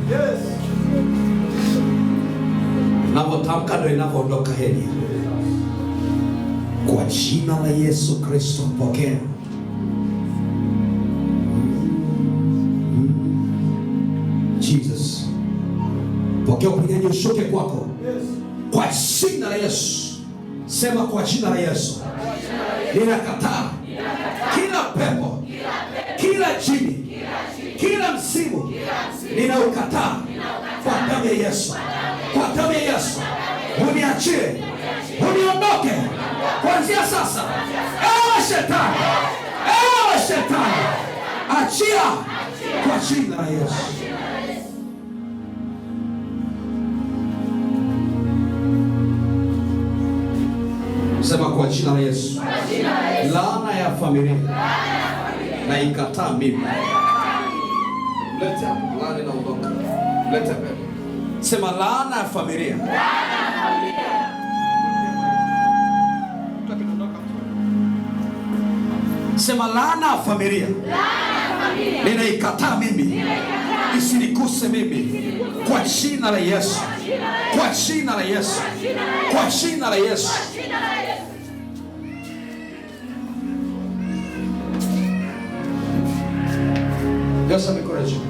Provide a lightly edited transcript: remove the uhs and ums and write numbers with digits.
Yes. Ninavyotamka ndio inavyoondoka hernia. Kwa jina la Yesu Kristo, pokea. Jesus. Pokea uponyaji ushuke kwako. Yes. Kwa jina la Yesu. Sema kwa jina la Yesu. Ninakataa kila pepo, kila jini, kila msimu, ninaukataa kwa damu ya Yesu, kwa damu ya Yesu. Uniachie, uniondoke kuanzia sasa. Ewe shetani, ewe shetani, achia kwa jina la Yesu. Sema kwa jina la Yesu. Laana ya familia na ikataa mimi. Leta hapo, laana inaondoka. Leta mbele. Sema laana ya familia. Sema laana ya familia. Ninaikataa mimi. Isinikuse mimi. Kwa jina la Yesu. Kwa jina la Yesu. Kwa jina la Yesu. Nyosha mikono juu.